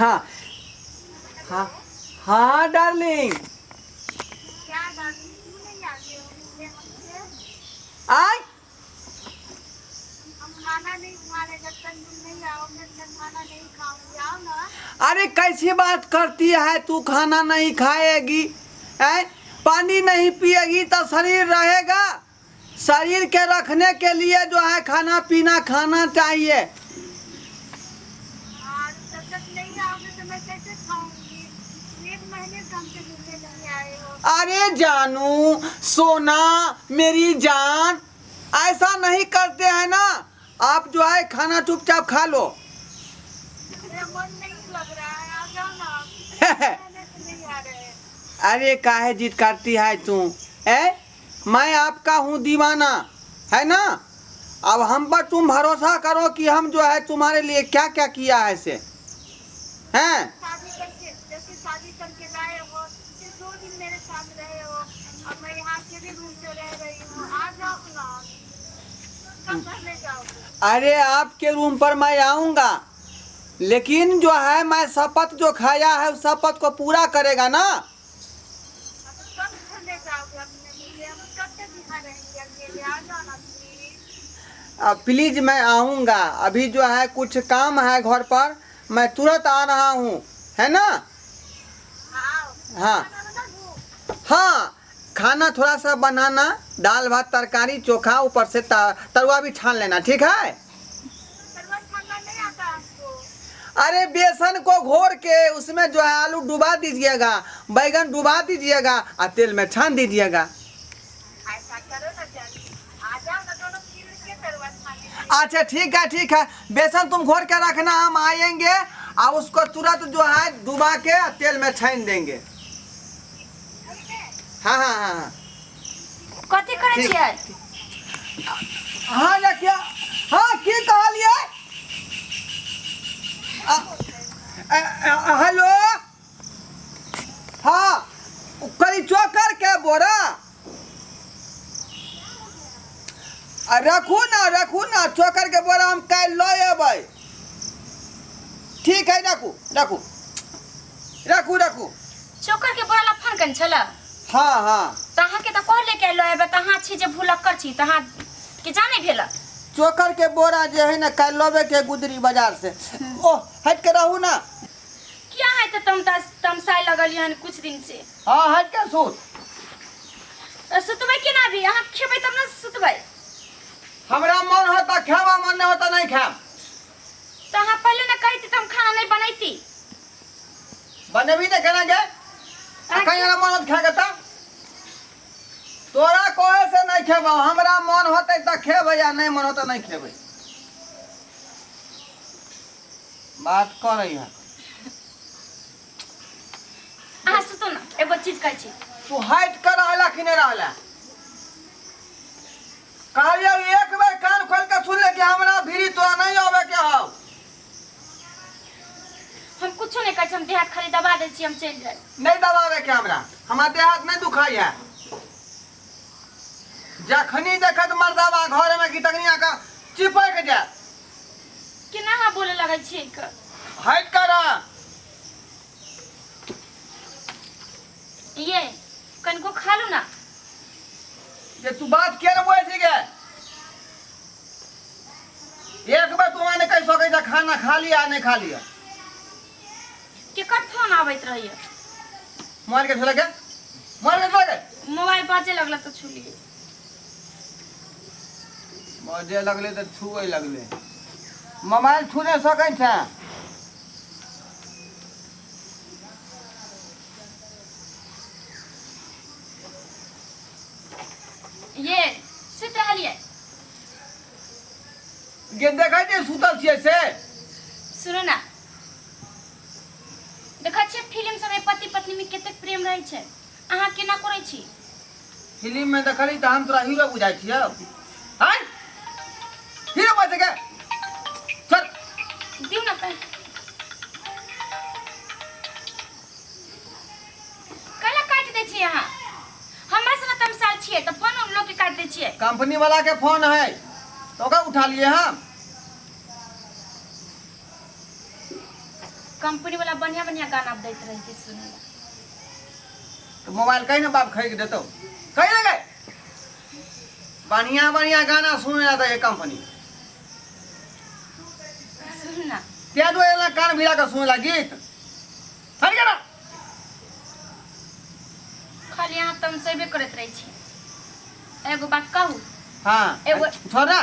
हाँ हाँ हाँ डार्लिंग। क्या डार्लिंग, क्यों नहीं आते हो मिलने हमसे? आय। हम खाना नहीं खा रहे जब तक तुम नहीं आओगे, तब खाना नहीं खाऊंगी। आओ ना। अरे कैसी बात करती है तू, खाना नहीं खाएगी, ऐ पानी नहीं पिएगी तो शरीर रहेगा? शरीर के रखने के लिए जो है खाना पीना खाना चाहिए। हाँ, जब तक नहीं आओगे तो मैं कैसे खाऊंगी? एक महीने से हमसे मिलने नहीं आए हो। अरे जानू सोना मेरी जान, ऐसा नहीं करते हैं ना। आप जो है खाना चुपचाप खा लो। मेरा मन नहीं लग रहा है, आ जाओ ना। महीने से नहीं आ रहे हैं। अरे काहे जिद करती है तू? ए मैं आपका हूँ दीवाना, है ना? अब हम पर तुम भरोसा करो कि हम जो है तुम्हारे लिए क्या क्या किया है से हैं। शादी करके, जैसे शादी करके लाए हो, फिर 2 दिन मेरे साथ रहे हो, अब मैं यहाँ के भी रूम पे रह रही हूँ। आ जाओ ना, कब घर जाओगे? अरे आपके रूम पर मैं आऊँगा, लेकिन जो है मैं शपथ जो खाया है उस शपथ को पूरा करेगा ना। अब कब घर ले जाओगे अपने मुझे? हम कब तक यहाँ रहेंगे अकेले? आ जाओ ना प्लीज। अब प्लीज मैं आऊँगा, अभी जो है कुछ काम है घर पर, मैं तुरंत आ रहा हूँ, है ना? हाँ। हाँ। खाना बना दूँ? हाँ खाना थोड़ा सा बनाना, दाल भात तरकारी चोखा, ऊपर से तरुआ भी छान लेना, ठीक है? तरुआ छानना नहीं आता आपको? अरे बेसन को घोर के उसमें जो है आलू डुबा दीजिएगा, बैगन डुबा दीजिएगा और तेल में छान दीजिएगा। ऐसा करो ना जल्दी आ जाओ ना, दोनों मिल के तरुआ छानेंगे। अच्छा ठीक है ठीक है, बेसन तुम घोर के रखना, हम आएंगे और उसको तुरंत जो है डुबा के तेल में छान देंगे। ठीक है? हाँ हाँ हाँ हाँ। कथी करै ठीक। छियै? हाँ ना क्या, हाँ की कहलियै? हेलो हाँ करी चोकर के बोरा आ, रखू ना रखू ना, चोकर के बोरा हम काल्हि लऽ अयबै। ठीक है, रखू रखू रखू रखू। चोकर के बोरा ला फोन केने छलै? हाँ हाँ। तऽ अहाँके तऽ कहले के लऽ अयबै, तऽ अहाँ छी जे भुलक्कर छी, तऽ अहाँ के जाने भेल? चोकर के बोरा जे है ना काल्हि लबे के गुदरी बाजार से। ओह हट के रहू ना। किया है तऽ तम तमसाय लगलियै हन कुछ दिन से? हाँ हट के सुत। तऽ सुतबै केना भी? अहाँ खेबै तब ने सुतबै। हमरा मन होता खेबा, मन नहीं होता नहीं खाब। तऽ अहाँ पहिले ने कहिती तऽ हम खाना नहीं बनैती। बनेबी ने केना गे? कहीं हमरा मन होत खा के तऽ तोरा कहे से नहीं खेबो, हमरा मन होते तऽ खेबै या नहीं मन होते नहीं खेबै। बात करै है। अहाँ सुतू ना, एगो चीज कहै छी। तू हट कर रहला कि नहीं रहला? कहलियौ एक बेर कान खोल के सुन ले कि हमरा भीड़ी तोरा नहीं आवे के हौ। हम कुछो नहीं कहै छी, हम देह हाथ खाली दबा दै छी, हम चलि जायब। नहीं दबावे के हमरा, हमरा देह हाथ नहीं दुखाई है। जखनी देखत मर्दाबा घर में कि तखनी आका चिपक जाए। केना अहाँ बोले लगै छियै? हट कर। ये कनिको खा लू ना। ये तू बात किया ना बोले छी गे? एक बार तू ने कह सकै छ खाना खा लिया नहीं खा लिया। केकर फोन आबैत रहैया? मोबाइल के छुले के, मोबाइल के छुले के। मोबाइल बाजे लगल तऽ छुलियै। बाजे लगले तऽ छुए लगले। मोबाइल छू नहीं सकै छ। ये सुति रहलियै? गे देखै छियै सुतल छियै से। सुनू ना, देखै छियै फिल्म सबमे पति पत्नी में कतेक प्रेम रहै छै, अहाँ केना करै छी? फिल्म में देखली तऽ हम तोरा हीरो बुझाइ छियौ। हैं हीरो बच के चल दिउ ना तऽ कैला काटि दै छियै अहाँ? हमरा से तमसाल छियै तऽ फोन उन लोग के काटि दै छियै। कंपनी वाला के फोन है तो ओकरा उठा लिए हम। कंपनी वाला बढ़िया बढ़िया गाना दैत रहै छै सुनै ला। तो मोबाइल कहीं ना बाप खरीद देतो कहीं ना गए बढ़िया बढ़िया गाना सुने ला ये कंपनी सुन ना क्या दो ना कान भिड़ा के सुने ला गीत हट गया ना खाली अहाँ तमसेबे करैत रहै छी। एगो बात कहू? हाँ। एगो छोड़ ना।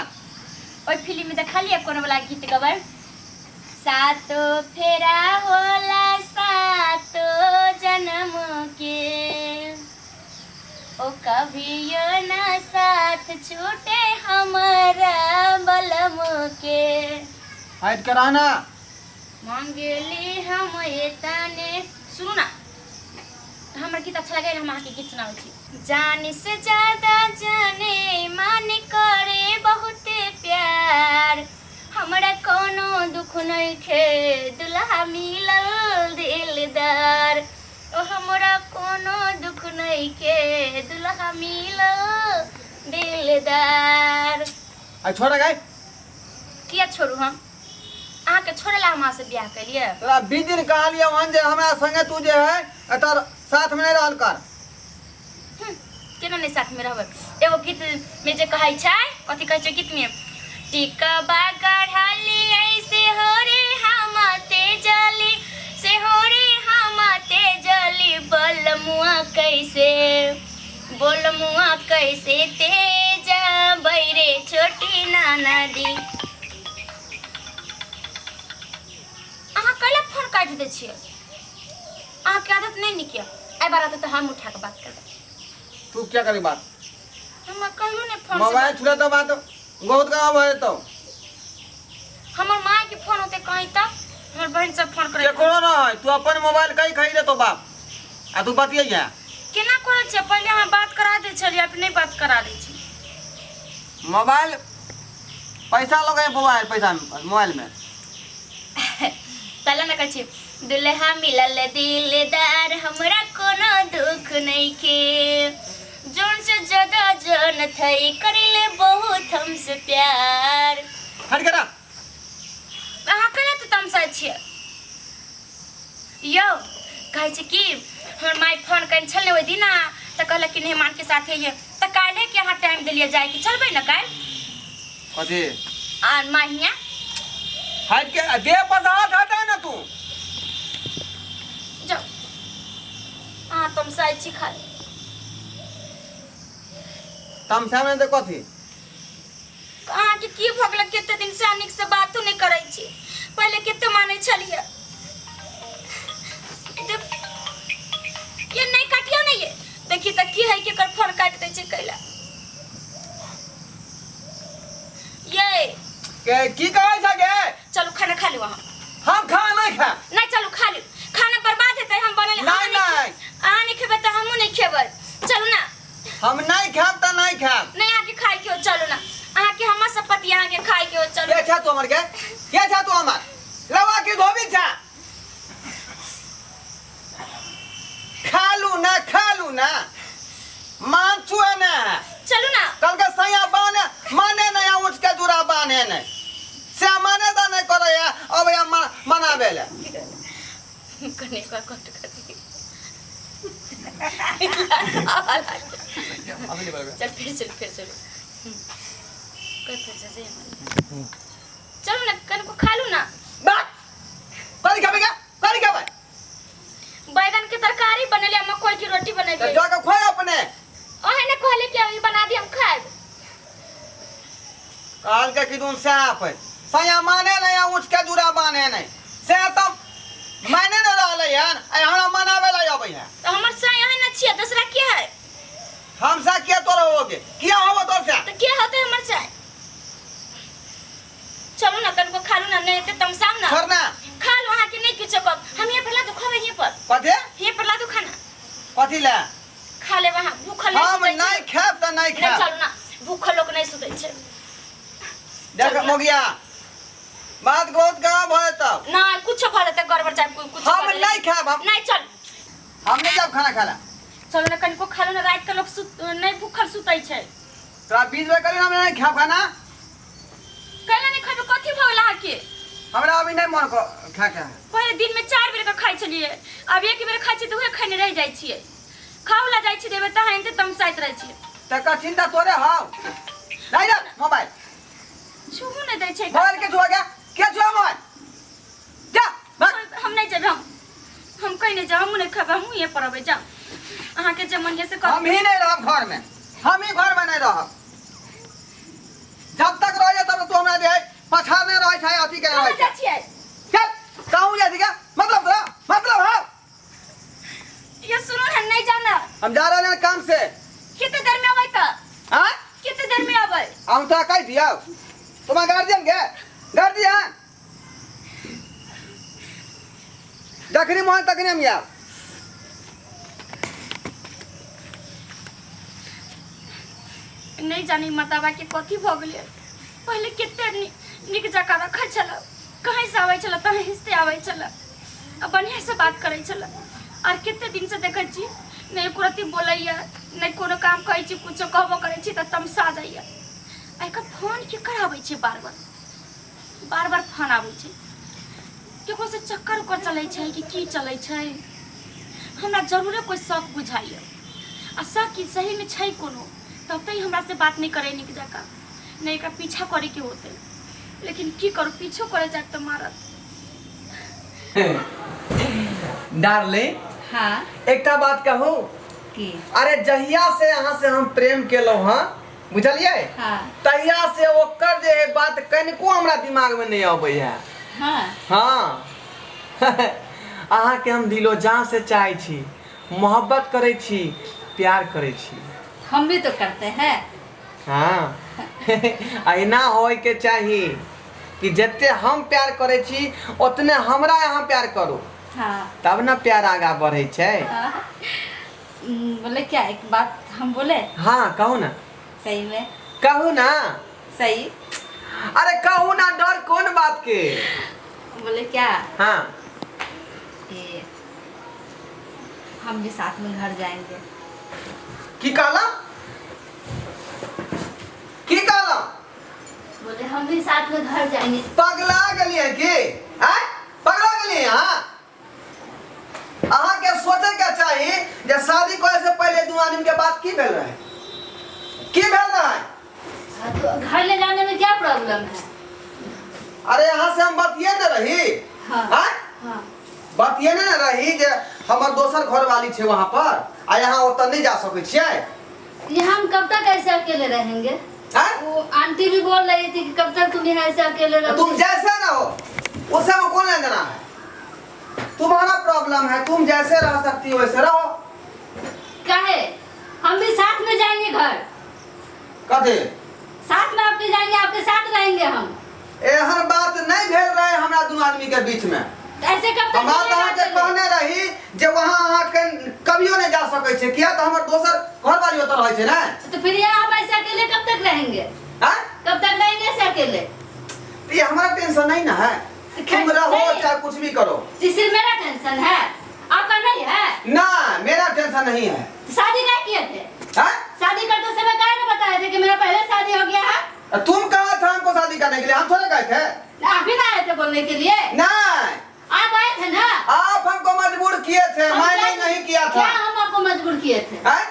ओहि फिल्म में देखलियै कोनो वाला गीत गबै, सातो फेरा होला सातो जन्म के, ओ कभियो ना साथ छूटे हमारा बलम के। हट के रहना। मांगली हम एतने। सुनू ना, हमर गीत अच्छा लगे, हम अहाँके गीत सुनाबै छी। जान से ज्यादा जाने मान करे बहुत प्यार, हमरा कोनो दुख नइखे दुल्हा मिलल दिलदार, ओ हमरा कोनो दुख नइखे दुल्हा मिलल दिलदार। आ छोड़ गए। किया छोड़ू हम? अहाँके छोड़े ला हम अहाँ से बियाह केलियै? तोरा 20 दिन कहलियौ हन जे हमरा संगे तू जे है एतऽ साथ में नहीं रहल कर। केना नहीं साथ में रहबै? एगो गीत में जे कहै छै, कथी कहै छै गीत में? टिकबा गढ़ली ऐसे हो रे हम तेजली, से हो रे हम तेजली, बलमुआ कैसे, बोलमुआ कैसे तेज बैरे छोटी नाना दी। अहाँ कैला फोन काटि दै छियै? अहाँके आदत नहि नीक यऽ। एहि बार रहतै तऽ हम उठा कऽ बात करबै। तू क्या करी बात? हमरा कहियो नहि फोन से मोबाइल छुले तो बात बहुत गाँव भऽ जेतौ। हमर माय के फोन होते कहीं तऽ हमर बहन सब फोन करे। केकरो न है, तू अपन मोबाइल कहीं खरीद देतो बाप आ तू बतियैया। केना करै छियै? पहिले अहाँ बात करा दै छलियै, आब नहि बात करा दै छी। मोबाइल पैसा लगे मोबाइल पैसा मोबाइल में। तले न कहै छी, दुल्हा मिलल दिलदार हमरा कोनो दुख नइखे, जोन से ज्यादा जन थई करिले बहुत हमसे प्यार। हट करा। अहाँ केना तऽ तमसाइ छियै यौ? कहै छै कि हमर माय फोन कयने छल ने ओहि दिना, तऽ कहलक कि मेहमानके साथे ये, तऽ काल्हे के अहाँ टाइम देलियै जायके, चलबै ने काल्हि? कथी? आ माय हियाँ हट के देह पर हाथ हटा ना तू। जाउ, अहाँ तमसाइ छी खाली। तमसा में तो कथी? अहाँके की भऽ गेलै? कते दिन से नीक से बातो नहि करै छी, पहिले कते मानै छलियै। ये नहि काटियौ ने, ये देखी तऽ की है, केकर फोन काटि दै छै कैला ये। के की कहै छ गे? चलू खाना खा लियौ अहाँ। हम खाना नहीं खाएब। नहि चलू खा लियौ, खाना बर्बाद हेतै हम बनल। नहीं, नहीं। अहाँ नहि खेबै तऽ हमहूँ नहि खेबै, चलू ना। हम नहीं खाएब तऽ नहीं खाएब। नहीं अहाँके खाय के हो, चलू ना, अहाँके हमर सपति अहाँके खाय के हो, चलू। के छा तू हमर के? के छा तू हमर? लवा के धोबी छा? खालू ना, खालू ना, मान छुए ना। चलू ना। कल के सैया बाने माने नहीं, उठ के जुरा बाने नहीं से माने तो नहीं करे है, अब या मनावे ले। कने का कट कर दी। चल फिर, चल फिर, चल कर फिर से। चलो ना, कन को खा लू ना। बात करी खाबे क्या? करी खाबे? बैगन के तरकारी बनेले, मकई की रोटी तो बनेले। जाके खोए अपने। ओहे ने कहले कि अभी बना दी, हम खाएब। कहल के कि तुम साफ है, सैया माने नहीं, उठ के जुरा बाने नहीं से तो माने न रहले यार, आ हमरा मनावे ला अबै है। तो हमर साया है ना छियै, दूसरा के है? हम सा किया तोरा होगे? किया होबो तोर से? तो के होते हमर साया? चलो ना, कन को खा लू ना, नहीं ते तमसाम ना। छोड़ ना। खा लो, अहाँ के नहीं किछो कब हम यहाँ पर ला दो, खावे यहाँ पर। कथी? यहाँ पर ला दो खाना। कथी ले? खा ले वहाँ, भूखल नहीं हम सुतै छै। नहीं खाएब त नहीं नहीं खाएब। चलू ना, भूखल लोग नहीं सुतै छै। देख मोगिया, बात बहुत खराब हो जेतौ। ना कुछ भऽ जेतै गड़बड़, चाहे कुछ हम नहीं खाएब हम। नहीं चल। हम नहीं जाब खाना खाला। चलो ना, कनिको खा लो ना, रात के लोग सुत नहीं, भूखल सुतै छै। तोरा 20 बेर कहली हम नहीं खाएब खाना। कैला नहीं खेबै? कथी भऽ गेल अहाँके? हमरा अभी नहीं मन को खा के है। पहिले दिन में 4 बेर के खाइ छलियै, आब एक बेर खाइ छियै तऽ उहे खैने रहि जाइ छियै। खाउ ला जाइ छी देबै तहन एनते तमसाइत रहै छियै। तकर चिंता तोरे हौ। नहीं रख मोबाइल। छूहू नहि दै छै। मोबाइल के छुआ गया? के छुआ मोबाइल? जा भाग। हम नहि जेबै, हम कहीं नहि जाब, हमहूँ नहि खेबै, हमहूँ इहे पर अबै। जाउ, अहाँके जे मन यऽ से करू। हम ही नहीं रहब घर में, हम ही घर में नहीं रहब। जब तक रह तब तू हमरा जे है पछाड़ने रहै छै, अथी के रहै कहाँ छै। जाइ छियै? चल कहूँ जाइ छी क्या? मतलब तोरा मतलब है? ये सुनू ने, नहीं जाना। हम जा रहे हैं काम से। कितने देर में अबै तऽ? हाँ? कितने देर में अबै? हम तो कह दिया तुम्हारा गार्जियन के गार्जियन जखनी मोहन तखनी हम आयब। नहीं जानी मर्दाबा के कथी भऽ गेलै। पहिले कते नीक जकाँ रखै छलै, कहीं से आबै छलै तऽ हँसिते आबै छलै आ बढ़िआँ से बात करै छलै। आर कते दिन से देखै छी नहि एको रत्ती बोलैया, नहि कोनो काम कहै छी, कुछो कहबो करै छी तऽ तमसा जाइया। आ एकर फोन केकर आबै छै? बार बार बार बार फोन आबै छै। केकरो से चक्कर उक्कर चलै छै कि की चलै छै? हमरा जरूरे कोइ शक बुझाइया, आ शक की सहीमे छै कोनो, तब तऽ ई हमरा से बात नहि करै नीक जकाँ। नहि, एकरा पीछा करैके होतै, लेकिन की करू? पीछो करे जायब तऽ मारत। डार्लिंग। हाँ। एकटा बात कहू? की? अरे जहिया से अहाँ से हम प्रेम केलहुँ हँ, बुझलियै? हाँ। तहिया से ओकर जे है बात कनिको हमरा दिमाग में नहीं अबै है। हाँ। हाँ, अहाँके हम दिलो जान से चाहै छी, मोहब्बत करै छी, प्यार करै छी। हम भी तो करते हैं। हाँ, अहिना होइके चाही कि जते हम प्यार करै छी ओतने हमरा अहाँ प्यार करू। हाँ। तब ने प्यार आगा बढ़ै छै। हाँ। बोले क्या, एक बात हम बोले? हाँ, कहू ना। सही में? कहू ना। सही? अरे कहू ना, डर कोन बात के? बोले क्या? हाँ। कि हम भी साथ में घर जाएंगे। की कहला? की कहला? बोले हम भी साथ में घर जाएंगे। पगला गेलियै की? आँय, पगला गेलियै अहाँ? अहाँके सोचे के चाही जे शादी करे से पहले दू आदमी के बात की भेल रहे, की भेल रहे। हाँ, तो घर ले जाने में क्या प्रॉब्लम है? अरे यहाँ से हम बतिये ने रही। हाँ। आँय? हाँ। बतिये ने रही जे हमर दोसर घर वाली छै वहाँ पर, आ यहाँ ओतऽ नहीं जा सकै छियै। ये हम कब तक ऐसे अकेले रहेंगे? आँय? वो आंटी भी बोल रही थी कि कब तक तुम यहाँ ऐसे अकेले रहोगे। तुम जैसे रहो उसे वो कौन लेना है? तुम्हारा प्रॉब्लम है, तुम जैसे रह सकती हो वैसे रहो। काहे? हम भी साथ में जाएंगे घर। कथी? साथ में आपके जाएंगे, आपके साथ रहेंगे हम। एहन बात नहीं भेल रहे हमरा दुनू आदमी के बीच में। ऐसे कब तक हमरा तऽ चलेगा अहाँके अकेले? कहने रही जे वहाँ अहाँके कभियो नहीं जा सकै छै, किया तऽ हमर दोसर घरवाली ओतऽ रहै छै ने। तो फिर यहाँ हम ऐसे अकेले कब तक रहेंगे? आँय? कब तक रहेंगे ऐसे अकेले? तो ये हमारा टेंशन नहीं ना है, तुम रहो नहीं। चाहे कुछ भी करो। ये सिर्फ मेरा टेंशन है, आपका नहीं है। ना, मेरा टेंशन नहीं है। शादी क्या किए थे? हाँ? शादी करते समय काहे ना बताए थे कि मेरा पहले शादी हो गया है? तुम कहा था हमको शादी करने के लिए? हम थोड़े गए थे। आप भी ना आए थे बोलने के लिए? नहीं। आप आए थे ना? आप हमको मजबूर किए थे, हम मैंने क्या- नहीं किया था। क्या हम आपको मजबूर किए थे? हैं?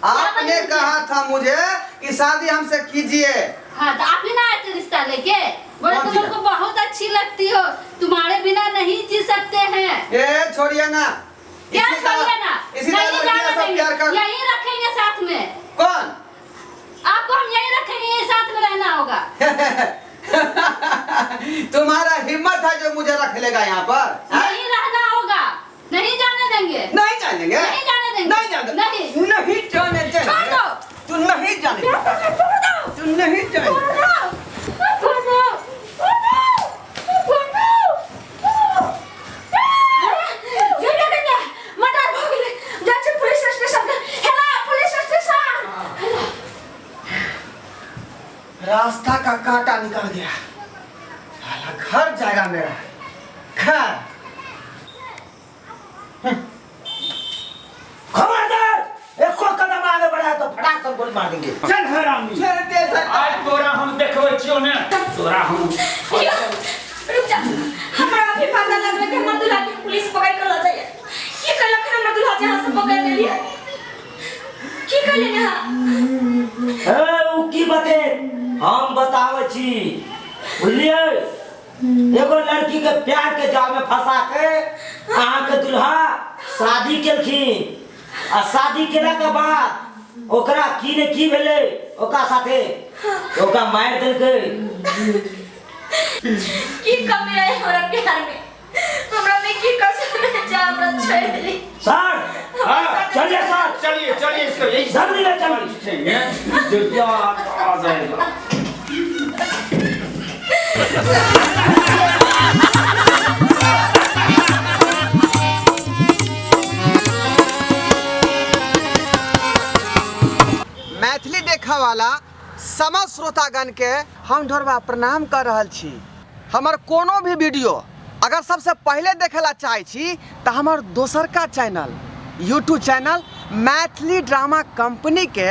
आपने मजबूर किए? कहा था मुझे कि शादी हमसे कीजिए। हाँ, तो आप ही ना आए थे रिश्ता लेके, बोले कौन तुम सी हमको बहुत अच्छी लगती हो, तुम्हारे बिना नहीं जी सकते हैं। ए छोड़िए ना। क्या इसी तरह- छोड़िए ना? इसी तरह नहीं लड़कियां जाने सब देंगे। प्यार कर यहीं रखेंगे साथ में। कौन? आपको हम यहीं रखेंगे, यहीं साथ में रहना होगा। तुम्हारा हिम्मत है जो मुझे रख लेगा यहाँ पर, हैं? यहीं रहना होगा, नहीं जाने देंगे। नहीं जानेंगे, नहीं जाने देंगे। नहीं जाने, नहीं। नहीं जाने देंगे। छोड़ दो। तू नहीं जाने, तू नहीं जाने। रास्ता का कांटा निकल गया, साला घर जाएगा मेरा घर। खबरदार, एको कदम आगे बढ़ाया तो फटाक से गोली मार देंगे। चल हरामी, छोड़ दे सर। आज तोरा हम देखबै छियौ ने, तोरा हम। रुक जा। पकड़ लेलियै की कहलियै अहाँ ए उ की बते हम बताबै छी बुझलियै एगो लड़की के प्यार के जाल में फंसा के अहाँ के दुल्हा शादी केलखिन आ शादी केला के बाद ओकरा की ने की भेलै ओकरा साथे ओकरा मारि देलकै की कमी रहे हमरा प्यार में हमरा में की कसर रहे जा हमरा छोड़ देली सर हाँ, चलिए सर चलिए चलिए इसको यही जल्दी ले चलिए पूछेंगे जो आ जाएगा। मैथिली देखऽ वाला समस्त श्रोतागण के हम ढोरबा प्रणाम कर रहल छी। हमर कोनो भी वीडियो अगर सबसे पहले देखे ला चाहे छी तऽ हमर दोसरका channel YouTube channel Maithili drama company के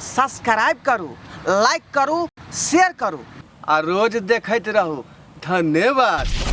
सब्सक्राइब करू, लाइक करू, शेयर करू आ रोज देखैत रहू। धन्यवाद।